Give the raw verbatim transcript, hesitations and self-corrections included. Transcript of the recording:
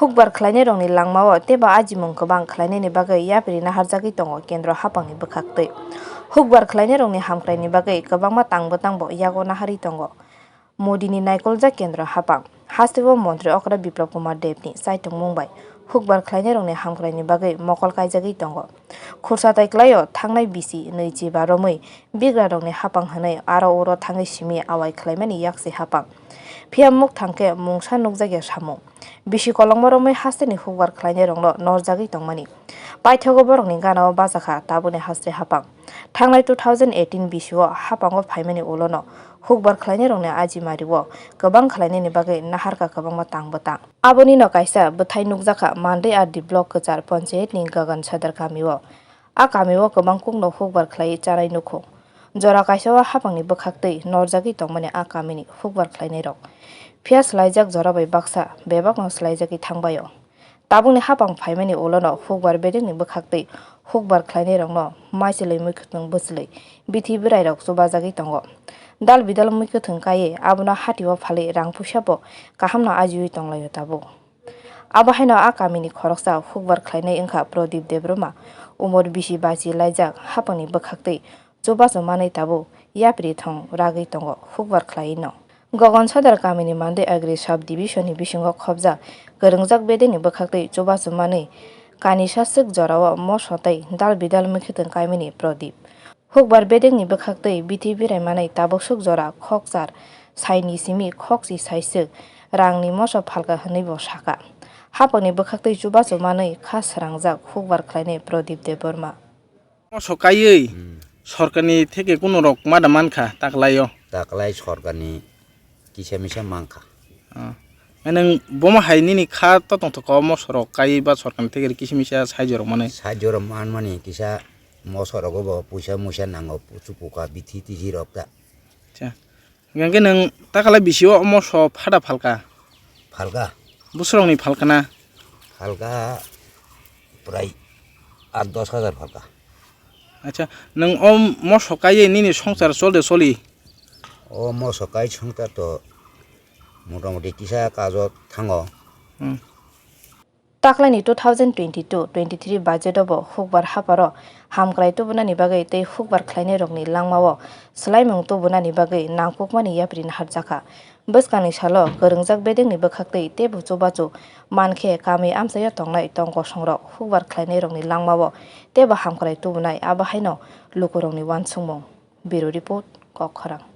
Hukbar khlainairokni langmao teibo ajimung kwbang khlainani bagwi yapri naharjagwi tongo kendro haphangni bwkhaktwi. Hukbar khlainairokni hamkraini bagwi kwbangma tangbo tangbo yago naharwi tongo. Modini naikoljak kendro haphang. Hasteo montri okra Biplab Kumar Debni chaitongmung bai hukbar khlainairokni hamkraini bagwi mokol kaijagwi tongo. Khursa tai klaio thangnai bisi nwi chiba romwi bigrarokni haphang hwnwi aro oro thangwi simi awai khlaimani yaksi haphang. Phiya muk thangkhe mungsa nukjakya samung. Bisi kolokma romwi hasteni hukbar khlainairokno norjagwi tongmani. Paithago borokni ganao bajakha tabukni haste haphang. Thangnai two thousand eighteen bisio haphango phaimani ulono hukbar khlainairokni ajimario kwbang khlainani bagwi naharkha kwbangma tang bwtang. Abonino kaisa bwthai nukjakha Mandai R D block kwchar panchayatni Gagan Sadar kamio. A kamio kwbang kukno hukbar khlaiwi chanai nukho. Jora kaisao haphangni bwkhaktwi norjagwi tongmani a kamini hukbar khlainairok. Phiya swlaijak jora bai baksa bebakno swlaijagwi thangbaio. Tabukni haphang phaimani ulono hukbar bedekni bwkhaktwi hukbar khlainairokno maichwlwi mwkhwtwng bwchwlwi bithi bwrairok chubajagwi tongo. Dal bidal mwkhwtwng kaiwi abono hatio phalwi rang puisa bo kahamno ajiwi tonglaio tabuk. Abo haino a kamini khoroksa hukbar khlainai wngkha Prodip Debbarma, umor bisi bachi laijak, haphangni bwkhaktwi chubachu manwi tabuk yapri thong ragwi tongo hukbar khlaiwi no. Gagan Sadar kamini Mandai Agri sub division ni bisingo khobjak kwrwngjak bedekni bwkhaktwi chubachu manwi kanisa swk jorao moso tei dal bidal mwkhwtwng kaimani Prodip. Hukbar bedekni bwkhaktwi bithi birai manwi tabuk swk jora khokchar saini simi khokchi saiswk rangni moso phalka hwnwi bo sakha. Haphangni bwkhaktwi chubachu manwi kha srangjak hukbar khlainai Prodip Debbarma. Moso kaiwi Hmm. Sorkarni theke kuno rok mada mankha taklaio. Taklai sorkarni kisa misa mankha. Ah. Nang bomo hai nini kha to tongthok o moso rok kaiwi ba sorkarni theke kisa misa saijo rok manwi. Saijo rok manmani kisa moso rogo bo puisa muisa nango pusu puka bithi tiji rok ta. Acha. Hingke nwng takala bisio moso phada phalka? Phalka. Bwswrokni phalka na? Phalka prai aat dos hajar phalka. Acha, nwng o moso kaiye nini songsar chol de choli? O moso kai songsar to motamoti kisa kajo thango. Hmm. Taklaini two thousand twenty-two twenty-three budget o bo hukbar hapharo hamkrai tubunani bagwi tei hukbar khlainairokni langmao swlaimung tubunani bagwi nangkukmani yapri naharjakha. Bwskangni salo kwrwngjak bedekni bwkhaktwi teibo chubachu mankhe kami amchaio tongnai tong kosongrok hukbar khlainairokni langmao teibo hamkrai tubunai, abo haino lukurokni uansukmung. Bureau Report, Kokkhorang.